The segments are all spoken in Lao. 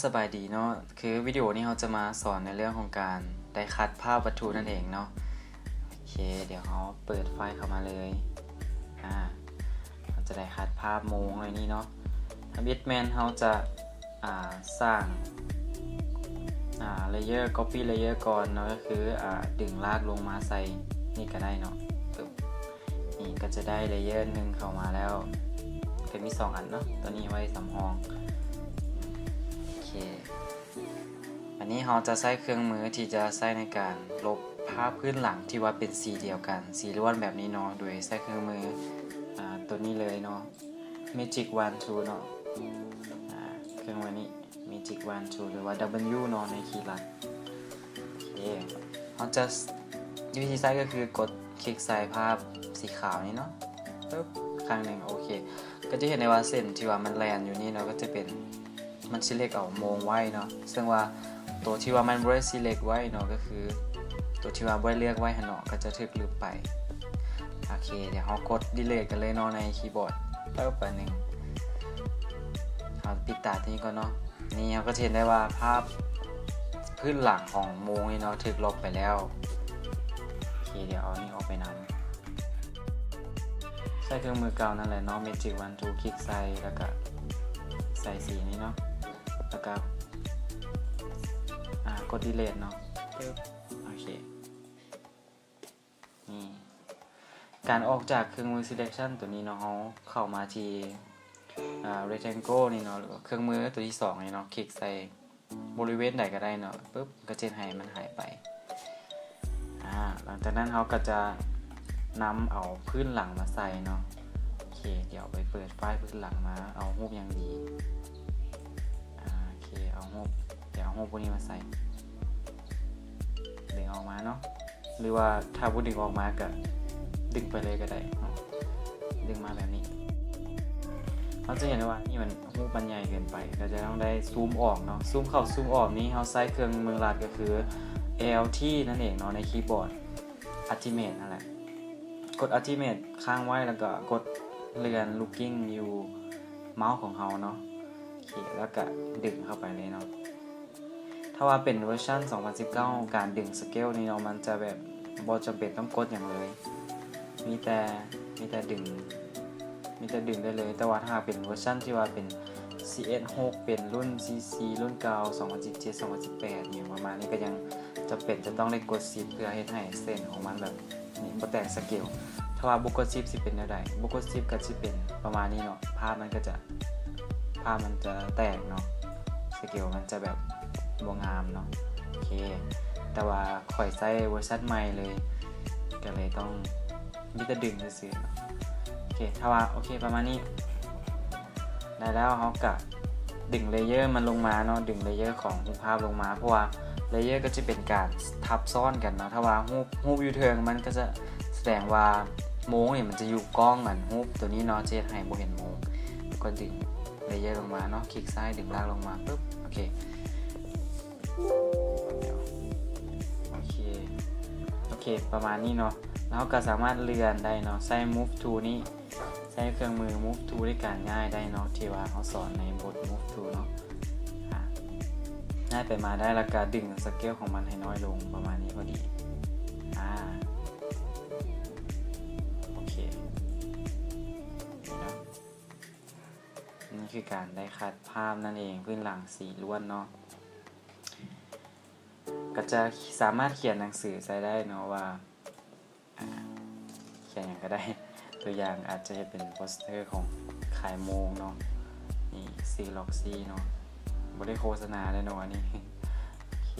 ສະບາຍດີເນາະ ຄືວິດີໂອນີ້ເຮົາຈະມາສອນໃນເລື່ອງຂອງການໄດ້ຄັດພາບວັດຖຸນັ້ນເອງເນາະ. ໂອເຄ ດຽວເຮົາເປີດໄຟລ໌ເຂົ້າມາເລີຍ. ອາ ເຮົາຈະໄດ້ຄັດພາບໂມງໃນນີ້ເນາະ. ທຳອິດແມ່ນເຮົາຈະ ອາ ສ້າງ ອາ ເລເຢີ ກັອບປີ້ເລເຢີກ່ອນເນາະ ກໍຄື ອາ ດຶງລາກລົງມາໃສ່ນີ້ກໍໄດ້ເນາະ. ປຶບ ນີ້ກໍຈະໄດ້ເລເຢີໜຶ່ງເຂົ້າມາແລ້ວ ກໍມີສອງອັນເນາະ ຕົວນີ້ໄວ້ສຳຮອງ. ໂອເຄ ອັນນີ້ເຮົາຈະໃຊ້ເຄື່ອງມືທີ່ຈະໃຊ້ໃນການລົບພາບພື້ນຫຼັງທີ່ວ່າເປັນສີດຽວກັນ ສີລ້ວນແບບນີ້ເນາະ ໂດຍໃຊ້ເຄື່ອງມື ອາ ຕົວນີ້ເລີຍເນາະ Magic Wand Tool ເນາະ. ອາ ເຄື່ອງມືນີ້ Magic Wand Tool ຫຼືວ່າ W ເນາະ ໃນຄີລັດ. ໂອເຄ ເຮົາຈະ ວິທີໃຊ້ກໍຄືກົດຄລິກໃສ່ພາບສີຂາວນີ້ເນາະ ປຶບ ຄັ້ງໜຶ່ງ. ໂອເຄ ກໍຈະເຫັນໄດ້ວ່າເສັ້ນທີ່ວ່າມັນແລ່ນຢູ່ນີ້ເນາະ ກໍຈະເປັນ ມັນ select ເອົາໂມງໄວ້ເນາະ ເຊິ່ງວ່າໂຕທີ່ວ່າມັນບໍ່ໄດ້ select ໄວ້ເນາະ ກໍຄືໂຕທີ່ວ່າບໍ່ໄດ້ເລືອກໄວ້ຫັ້ນເນາະ ກໍຈະຖືກລຶບໄປ. ໂອເຄ ດຽວເຮົາກົດ delete ກັນເລີຍເນາະ ໃນຄີບອດ ປຶບ ອັນໜຶ່ງ. ເຮົາປິດຕາຕົວນີ້ກ່ອນເນາະ. ນີ້ເຮົາກໍຈະເຫັນໄດ້ວ່າພາບພື້ນຫຼັງຂອງໂມງນີ້ເນາະ ຖືກລົບໄປແລ້ວ. ໂອເຄ ດຽວເອົານີ້ອອກໄປນຳ. ໃຊ້ເຄື່ອງມືເກົ່ານັ້ນແຫຼະເນາະ Magic Wand Tool ຄລິກໃສ່ ແລ້ວກະໃສ່ສີນີ້ເນາະ ແລ້ວກະ ອາ ກົດ delete ເນາະ. ປຶບ ໂອເຄ ນີ້ ການອອກຈາກເຄື່ອງມື selection ຕົວນີ້ເນາະ ເຮົາເຂົ້າມາທີ່ ອາ rectangle ນີ້ເນາະ ຫຼືວ່າເຄື່ອງມືຕົວທີສອງນີ້ເນາະ ຄລິກໃສ່ ບໍລິເວນໃດກໍໄດ້ເນາະ ປຶບ ກໍຈະເຮັດໃຫ້ມັນຫາຍໄປ. ອາ ຫຼັງຈາກນັ້ນເຮົາກໍຈະນຳເອົາພື້ນຫຼັງມາໃສ່ເນາະ. ໂອເຄ ດຽວໄປເປີດໄຟລ໌ພື້ນຫຼັງມາ ເອົາຮູບຫຍັງດີ? ອາ ໂອເຄ ເອົາຮູບ ດຽວເອົາຮູບພວກນີ້ມາໃສ່ ດຶງອອກມາເນາະ. ຫຼືວ່າຖ້າບໍ່ດຶງອອກມາກໍດຶງໄປເລີຍກໍໄດ້ເນາະ ດຶງມາແບບນີ້. ເຮົາຈະເຫັນໄດ້ວ່ານີ້ມັນ ຮູບມັນໃຫຍ່ເກີນໄປ ກໍຈະຕ້ອງໄດ້ຊູມອອກເນາະ. ຊູມເຂົ້າຊູມອອກນີ້ ເຮົາໃຊ້ເຄື່ອງມືລັດກໍຄື Alt ນັ້ນເອງເນາະ ໃນຄີບອດ Ultimate ນັ້ນແຫຼະ. ກົດ Ultimate ຄ້າງໄວ້ ແລ້ວກໍກົດເລື່ອນລູກກິ້ງຢູ່ເມົາຂອງເຮົາເນາະ. ໂອເຄ ແລ້ວກະດຶງເຂົ້າໄປເລີຍເນາະ. ຖ້າວ່າເປັນເວີຊັນສອງພັນສິບເກົ້າ ການດຶງສະເກວນີ້ເນາະ ມັນຈະແບບບໍ່ຈຳເປັນຕ້ອງກົດຫຍັງເລີຍ ມີແຕ່ ມີແຕ່ດຶງ ມີແຕ່ດຶງໄດ້ເລີຍ. ແຕ່ວ່າຖ້າເປັນເວີຊັນທີ່ວ່າເປັນ ຊີເອັສຫົກ ເປັນລຸ້ນ ຊີຊີ ລຸ້ນເກົ່າ ສອງພັນສິບເຈັດ ສອງພັນສິບແປດ ຫຍັງປະມານນີ້ ກໍຍັງຈຳເປັນຈະຕ້ອງໄດ້ກົດຊິບ ເພື່ອເຮັດໃຫ້ເສັ້ນຂອງມັນແບບ ນີ້ ບໍ່ແຕກສະເກວ. ຖ້າວ່າບໍ່ກົດຊິບຊິເປັນແນວໃດ? ບໍ່ກົດຊິບກໍຊິເປັນປະມານນີ້ເນາະ ພາບມັນກໍຈະ ພາບມັນຈະແຕກເນາະ ສະເກວມັນຈະແບບບໍ່ງາມເນາະ. ໂອເຄ ແຕ່ວ່າຂ້ອຍໃຊ້ເວີຊັນໃໝ່ເລີຍ ກໍເລີຍຕ້ອງມີແຕ່ດຶງຊື່ໆເນາະ. ໂອເຄ ຖ້າວ່າ ໂອເຄ ປະມານນີ້ ໄດ້ແລ້ວ ເຮົາກະດຶງເລເຢີມັນລົງມາເນາະ ດຶງເລເຢີຂອງຮູບພາບລົງມາ ເພາະວ່າເລເຢີກໍຈະເປັນການທັບຊ້ອນກັນເນາະ. ຖ້າວ່າຮູບ ຮູບຢູ່ເທິງ ມັນກໍຈະສະແດງວ່າໂມງນີ້ມັນຈະຢູ່ກ້ອງອັນຮູບໂຕນີ້ເນາະ ຈະເຮັດໃຫ້ບໍ່ເຫັນໂມງ. ແລ້ວກໍດຶງເລເຢີລົງມາເນາະ ຄລິກຊ້າຍດຶງລາກລົງມາປຶບ ໂອເຄ ໂອເຄ ໂອເຄ ປະມານນີ້ເນາະ. ແລ້ວເຮົາກໍສາມາດເລື່ອນໄດ້ເນາະ ໃຊ້ Move Tool ນີ້ ໃຊ້ເຄື່ອງມື Move Tool ໃນການຍ້າຍໄດ້ເນາະ ທີ່ວ່າເຮົາສອນໃນບົດ Move Tool ເນາະ. ອາ ຍ້າຍໄປມາໄດ້ ແລ້ວກະດຶງສະເກວຂອງມັນໃຫ້ນ້ອຍລົງປະມານນີ້ພໍດີ. ອາ ໂອເຄ ນີ້ເນາະ ນີ້ຄືການໄດ້ຄັດພາບນັ້ນເອງ ພື້ນຫຼັງສີລ້ວນເນາະ. ກໍຈະສາມາດຂຽນໜັງສືໃສ່ໄດ້ເນາະວ່າ ອາ ຂຽນຫຍັງກໍໄດ້ ຕົວຢ່າງອາດຈະເຮັດເປັນໂປສເຕີຂອງຂາຍໂມງເນາະ. ນີ້ ຊື່ Roxy ເນາະ ບໍ່ໄດ້ໂຄສະນາເດ້ເນາະອັນນີ້. ໂອເຄ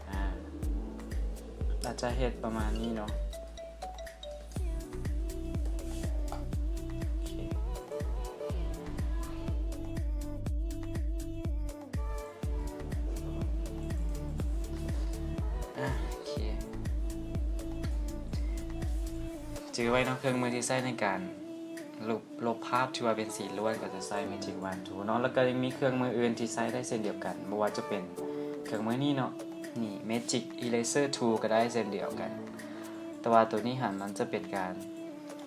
ອາ ອາດຈະເຮັດປະມານນີ້ເນາະ. ໂອເຄ ອາ ໂອເຄ ຈື່ໄວ້ເນາະ ເຄື່ອງມືທີ່ໃຊ້ໃນການລົບ ລົບພາບທີ່ວ່າເປັນສີລ້ວນ ກໍຈະໃຊ້ Magic Wand Tool ເນາະ. ແລ້ວກໍຍັງມີເຄື່ອງມືອື່ນທີ່ໃຊ້ໄດ້ເຊັ່ນດຽວກັນ ບໍ່ວ່າຈະເປັນເຄື່ອງມືນີ້ເນາະ ນີ້ Magic Eraser Tool ກໍໄດ້ເຊັ່ນດຽວກັນ. ແຕ່ວ່າໂຕນີ້ຫັ້ນ ມັນຈະເປັນການ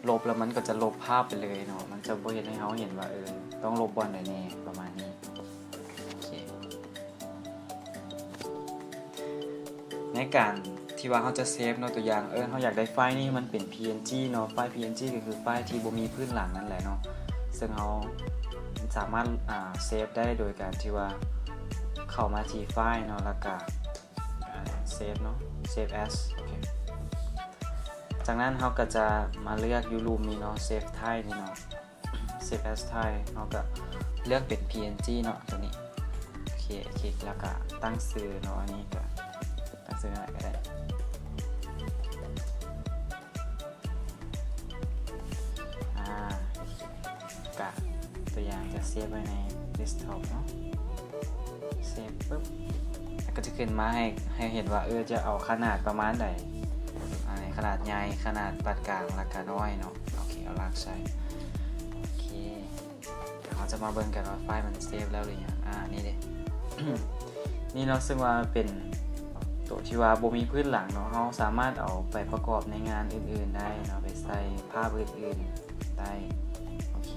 ລົບແລ້ວມັນກໍຈະລົບພາບໄປເລີຍເນາະ, ມັນຈະບໍ່ເຮັດໃຫ້ເຮົາເຫັນວ່າ ເອີ ຕ້ອງລົບບ່ອນໃດແດ່ ປະມານນີ້. ໂອເຄ ໃນການທີ່ວ່າເຮົາຈະເຊຟເນາະ, ຕົວຢ່າງ ເອີ ເຮົາຢາກໄດ້ໄຟລ໌ນີ້ມັນເປັນ PNG ເນາະ, ໄຟລ໌ PNG ກໍຄືໄຟລ໌ທີ່ບໍ່ມີພື້ນຫຼັງນັ້ນແຫຼະເນາະ, ເຊິ່ງເຮົາສາມາດ ອ່າ ເຊຟໄດ້ໂດຍການທີ່ວ່າເຂົ້າມາທີ່ໄຟລ໌ເນາະ ແລ້ວກະ save ເນາະ save as ໂອເຄ. ຈາກນັ້ນເຮົາກໍຈະມາເລືອກຢູ່ລຸ່ມນີ້ເນາະ save type ນີ້ເນາະ save as type ເຮົາກໍເລືອກເປັນ PNG ເນາະ ຕົວນີ້. ໂອເຄ ຄລິກແລ້ວກໍຕັ້ງຊື່ເນາະ, ອັນນີ້ກໍຕັ້ງຊື່ຫຍັງກໍໄດ້. ອ່າ ກະຕົວຢ່າງຈະເຊຟໄວ້ໃນ desktop ເນາະ, ເຊຟປຶບ ແລ້ວກໍຈະຂຶ້ນມາໃຫ້ ໃຫ້ເຫັນວ່າ ເອີ ຈະເອົາຂະໜາດປະມານໃດ, ອ່າ ຂະໜາດໃຫຍ່ ຂະໜາດປານກາງ ແລ້ວກະນ້ອຍເນາະ. ໂອເຄ ເອົາຫຼັກໃສ່. ໂອເຄ ເຮົາຈະມາເບິ່ງກັນວ່າໄຟລ໌ມັນເຊຟແລ້ວຫຼືຍັງ. ອ່າ ນີ້ເດ້ ນີ້ເນາະ, ເຊິ່ງວ່າເປັນໂຕທີ່ວ່າບໍ່ມີພື້ນຫຼັງເນາະ, ເຮົາສາມາດເອົາໄປປະກອບໃນງານອື່ນໆໄດ້ເນາະ, ໄປໃສ່ພາບອື່ນໆໄດ້. ໂອເຄ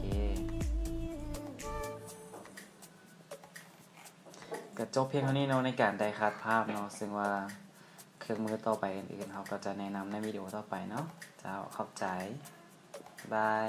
ກໍຈົບພຽງເທົ່ານີ້ເນາະ ໃນການໄດ້ຄັດພາບເນາະ, ເຊິ່ງວ່າເຄື່ອງມືຕໍ່ໄປອື່ນໆ ເຮົາກໍຈະແນະນຳໃນວິດີໂອຕໍ່ໄປເນາະ. ເຈົ້າ ຂອບໃຈ. ບາຍ.